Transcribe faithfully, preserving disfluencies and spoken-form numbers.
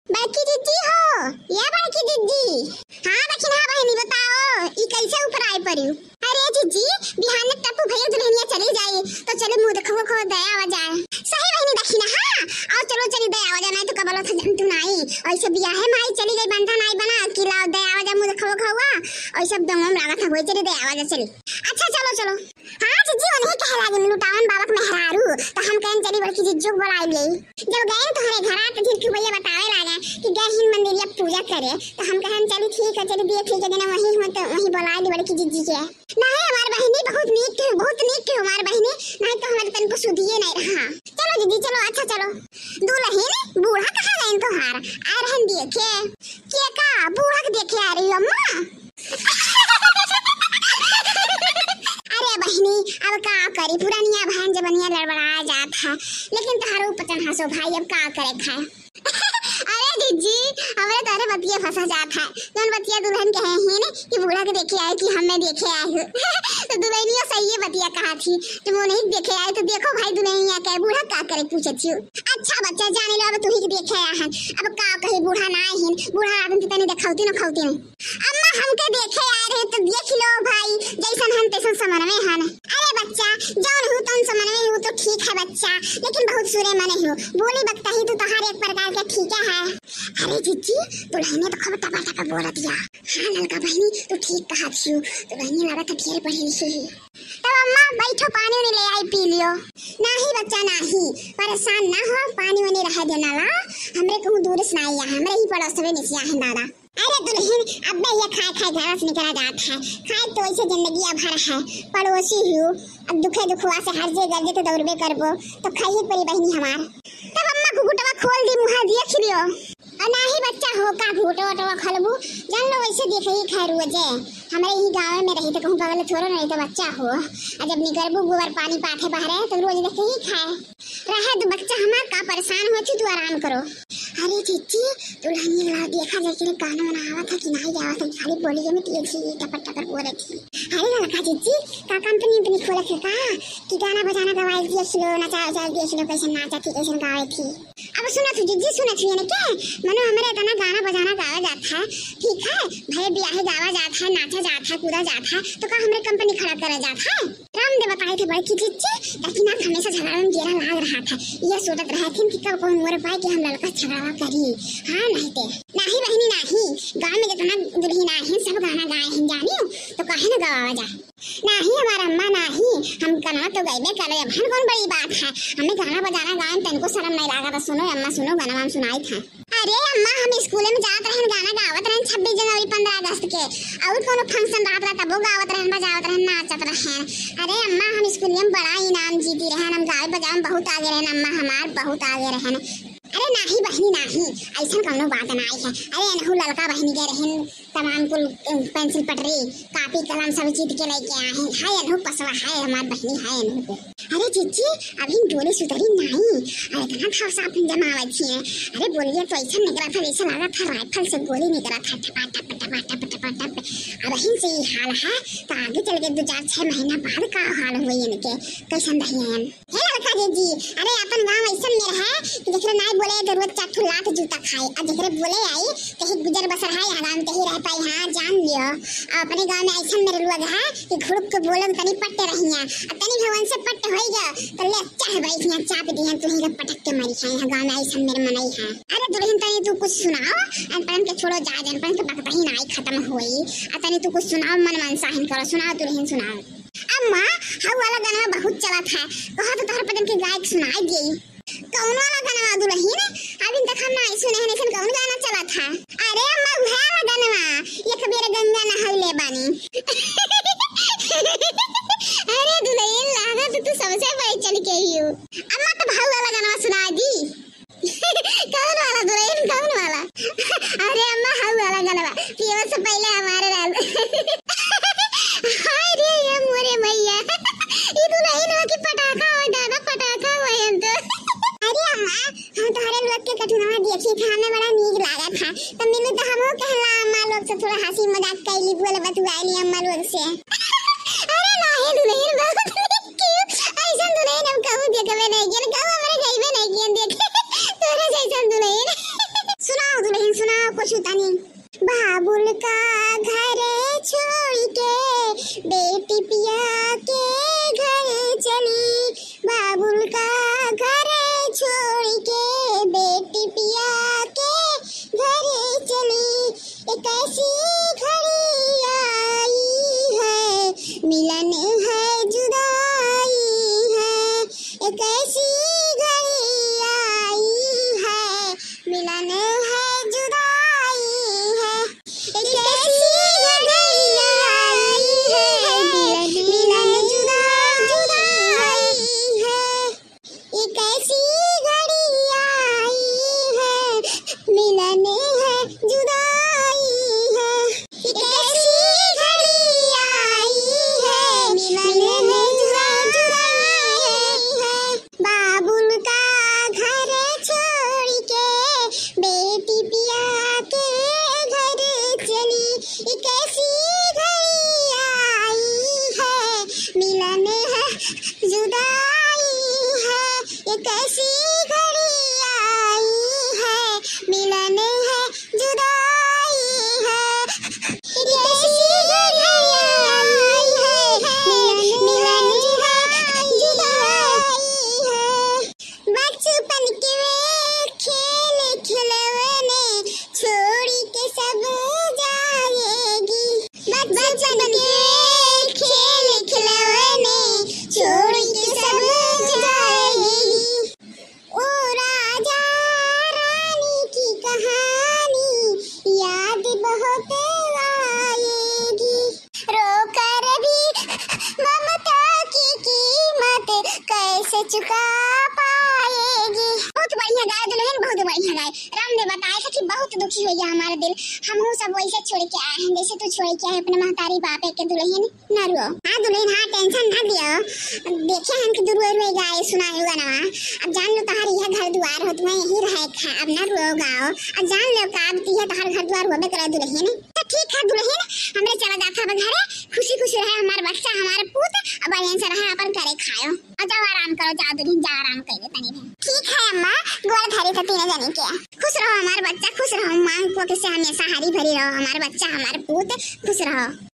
बड़की जिज्जी हो, या बड़की जिज्जी। हाँ दखिनहा बहिनी, बताओ, ई कैसे ऊपर आए पड़ियो? अरे जिज्जी, बिहाने टप्पू भैया दुल्हनिया चली जाई, तो चले मुँह देखो खो दे आवा जाए। सही बहिनी दखिनहा, हाँ, और चलो चली दे आवा जाए, नहीं तो कबलो था जंतु नहीं। और सब बियाहे माई चली गई, बंधा नहीं बना कि लाओ दे आवा जाए मुँह देखो खो हुआ, और सब दंगों में लागत है, वही चली दे आवा जाए, चली। अच्छा चलो चलो। हाँ जिज्जी, उन्हें कहे लागिन लुटावन बाबा के मेहरारू, तो हम कहन चली बड़की जिज्जू के बुलाई ले। जब गए तोहरे घरा तो झिरकी भैया बतावे लागे कि गए हिन मंदिरिया पूजा करे, तो हम कहन चली ठीक है, चली दिए ठीक है, दिन वही हो तो वही बुला ली बड़की जिज्जी के। नहीं हमार बहिनी बहुत नीक के, बहुत नीक के हमार बहिनी, नहीं तो हमारे तनको सुधिए नहीं रहा। चलो जिज्जी चलो, अच्छा चलो। दुल्हन बूढ़ा कहाँ गए तोहार, आ रहन दिए के, के का बूढ़ा के देखे आ रही हो अम्मा? अरे बहिनी, अब का करी, पुरानिया भान जबनिया लड़बड़ा जात है, लेकिन तोहरो पचन हंसो भाई, अब का करे खाए। अरे जिज्जी, हमरे तोहरे बतिया फंसा जात है, जौन बतिया दुल्हन कहे ही ने कि बूढ़ा के देखे आए कि हमें देखे आए हो। तो दुल्हनिया सही ये बतिया कहा थी, जब वो नहीं देखे आए तो देखो भाई दुल्हनिया कहे बूढ़ा का करे पूछे थी। अच्छा बच्चा जाने लो, अब तू ही के देखे आए हैं, अब का कही बूढ़ा ना आए हैं, बूढ़ा आदमी तो तनी देखौती न खौती नहीं। अम्मा हमके देखे आए रहे तो देख लो भाई, जैसन हन तैसन समन में हन। अरे बच्चा, जौन हूँ तौन समन में हूँ तो ठीक है बच्चा, लेकिन बहुत सुरे मने हूँ। बोली बकता ही तो तोहार एक प्रकार के ठीक है। अरे जिज्जी, दुल्हनिया तो खूब टपा टपा बोलत या। हाँ ललका बहिनी, तू ठीक कहा थियू, दुल्हनिया लागत है ढेर पढ़ी लिखी ही। तब अम्मा बैठो, पानी उनी ले आई पी लियो। नाही बच्चा नाही, परेशान ना हो, पानी उनी रह देना ला, हमरे कहूँ दूर से ना आया, हमरे ही पड़ोसवे में से आया है दादा। अरे दुल्हन, अब्बे ये खाए खाए घर से निकला जात है, खाए तो ऐसे जिंदगी भर है, पड़ोसी हूँ, अब दुखे दुखवा से हर जे गरजे तो दौड़बे करबो, तो खाइए परी बहिनी हमार। तब अम्मा घुघुटवा खोल दी, मुहा देख लियो। और ना ही बच्चा हो का घुघुटवा वटवा खोलबू, जान लो वैसे देखे ही खाए रोजे, हमरे ही गाँव में रही तो कहूँ बगल थोड़ो नहीं तो बच्चा हो, और जब निकलबू गोबर पानी पाथे बहरे तो रोज देखे ही खाए। रहे दो बच्चा हमार, का परेशान हो तू, तू आराम करो। अरे जिज्जी, दुल्हनिया ला देखा जाए कि गाना वाना आवत है कि नहीं आवत है, खाली बोलिए में तेज ही टपर टपर बोले थी। अरे ललका जिज्जी, का कंपनी उम्पनी खोले थे का कि गाना बजाना गवाई देख लो, नचा उचा देख लो, कैसे नाचा थी, कैसे गावे थी। अब सुनत हूँ जिज्जी, सुनत हूँ यानी के मनो हमरे इतना गाना बजाना गावा जात है, ठीक है, भले बियाहे गावा जात है, नाचा जात है, कूदा जात है, तो का हमरे कंपनी खड़ा करे जात है? राम दे बताए थे बड़की जिज्जी, लेकिन आप हमेशा झगड़ा में गेरा लाग रहा था, ये सोचत रहे थे कि कब कौन मोर पाए कि हम ललका झगड़ा करी। हाँ नहीं ते नाही बहिनी नाही, गाँव में जितना दुल्हन आए हैं सब गाना गाए हैं जानियो, तो काहे न गवावा जा? नाही हमार अम्मा नाही, हम गाना तो गइबे करे, अब हम कौन बड़ी बात है, हमें गाना बजाना गाए में तनको शर्म नहीं लागा था। सुनो अम्मा सुनो, गाना हम सुनाई था। अरे अम्मा, हम स्कूल में जात रहन, गाना गावत रहन छब्बीस जनवरी, पन्द्रह अगस्त के, और कोनो फंक्शन रहत रहा तबो गावत रहन, बजावत रहन, नाचत रहन। अरे अम्मा, हम स्कूल में बड़ा इनाम जीती रहन, हम गावे बजावे में बहुत आगे रहन अम्मा, हमार बहुत आगे रहन। अरे नाही बहिनी नाही, ऐसन कौनो बात नाही है। अरे एनहू ललका बहिनी के रहन तमाम कुल, अ, पेंसिल पटरी, कापी कलम सब जीत के लेके आए हैं। है एनहू पसवा है, हमार बहिनी है एनहू को। अरे जिज्जी, अभी डोली सुतरी नाही, अरे इतना था साफ जमावत ही है। अरे बोलिए तो ऐसा निकला था, जैसे लगा था राइफल से गोली निकला था, टपा टप, टपा टप, टपा टप। अब ही से ही हाल है, तो आगे चल के दो चार छह महीना बाद का हाल हुई इनके, कैसन रही हैं। हे ललका जिज्जी, अरे अपन गाँव ऐसन में है कि जेकरे नाई बोले तो रोज चार ठो लात जूता खाए, और जेकरे बोले आई, तही गुजर बसर है, यहाँ गाँव में तही रह पाई। हाँ जान लियो, और अपने गाँव में ऐसन मेरे लोग है कि घुड़क के बोलन तनी पट्टे रहिया, और तनी भवन से पट्टे होई गया, तो ले चाहे बैठिया चाप दिया, तुही के पटक के मारी है, यहाँ गाँव में ऐसन मेरे मनई है। अरे दुल्हन तनी तू कुछ सुनाओ, अनपढ़न के छोड़ो, जा दे, अनपढ़न के बकता ही नाई खत्म होई, और तनी तू कुछ सुनाओ, मन मनसाहिन करो, सुनाओ दुल्हन सुनाओ। अम्मा, हऊ वाला गाना बहुत चलत है, कहा तो तोहर पदन के गायक सुनाई दिए। कौन वाला गाना दुल्हन? अभी तक हम नहीं सुने हैं, ऐसन कौन गाना चलत है? अरे अम्मा, उहे वाला गाना, एक बेर गंगा नहौले बानी। अरे दुल्हन, लागत तू सबसे पहले चल के ही हो। अम्मा, तो भाऊ वाला गाना सुना दी। कौन वाला दुल्हन, कौन वाला? अरे अम्मा, हऊ वाला गलवा, पियवा से पहले हमारे राज। हाय रे, ये मोरे मैया, ई दुल्हन हो कि पटाखा हो, दादा पटाखा हो हम तो। अरे अम्मा, हम तोहरे लोग के कठिनवा देखी था, हमें बड़ा नीक लागा था, तो मिलू तो हमहू कहला अम्मा लोग से थोड़ा हंसी मजाक कैली, बोल बतुआली अम्मा लोग से। अरे नाही दुल्हन, बहुत क्यों? ऐसन दुल्हन हम कहूँ देखबे नहीं कियन, कहूँ हमरे गईबे नहीं कियन देखे। तोरे जैसन दुल्हन। सुनाओ कुछ होता नहीं। बाबुल का घर छोड़ के बेटी पिया के घर चली, बाबुल का घर छोड़ के बेटी पिया के घर चली। एक ऐसी घड़ी आई है, मिलन है जुदाई है। एक ऐसी घड़ी आई है, मिलन है जुदाई है। एक ऐसी घड़ी आई है, मिलन, मिलन जुदा, जुदाई है। एक ऐसी घड़ी आई है, मिलन है जुदाई है। एक ऐसी घड़ी आई है, मिलन है जुदा, जुदाई है। बाबुल का घर छोड़ के बेटी पिया के घर चली। एक ऐसी घड़ी आई है, मिलन है जुदाई है। एक ऐसी घड़ी आई है, मिलन है जुदाई है। एक ऐसी घड़ी आई है, मिलन, मिलन जुदा, जुदाई है। बचपन के वे खेल खिलौने छोड़ के सब जाएगी। बचपन के खेल खिलौने छोड़ के सब जाएगी। ओ राजा रानी की कहानी याद बहुत आएगी। रो कर भी ममता की कीमत कैसे चुका पाएगी। बहुत बढ़िया गाए दुल्हन, बहुत बढ़िया गाए। रामदेव बताए थे कि बहुत दुखी होइ गया हमारा दिल, हमहू सब वैसे छोड़ के आए हैं जैसे तू छोड़ के आए अपने महतारी बापे के दुल्हन। ना रुओ। हाँ दुल्हन, हाँ, tension ना लियो। देखे हम कि तू रोए रोए गाए सुनाए गाना। अब जान लो तोहार यह घर दुआर हो, तुम्हें यहीं रहे के है। अब ना रुओ गाओ। अब जान लो का अब यह तोहार घर दुआर होबे करे दुल्हन। तो ठीक है दुल्हन, हमरे चला जात हब घरे। खुशी खुशी रहे हमार बच्चा, हमार पूत, अब बढ़िया से रहे, अपन करे खायो। और जाओ आराम करो, जाओ दुल्हन, जाओ आराम कर ले तनी भर। ठीक है अम्मा, गोड़ धरी तो तीनों जनी के। खुश रहो हमार बच्चा, खुश रहो, मांग को किसे हमेशा हरी भरी रहो, हमार बच्चा, हमार पूत, खुश रहो।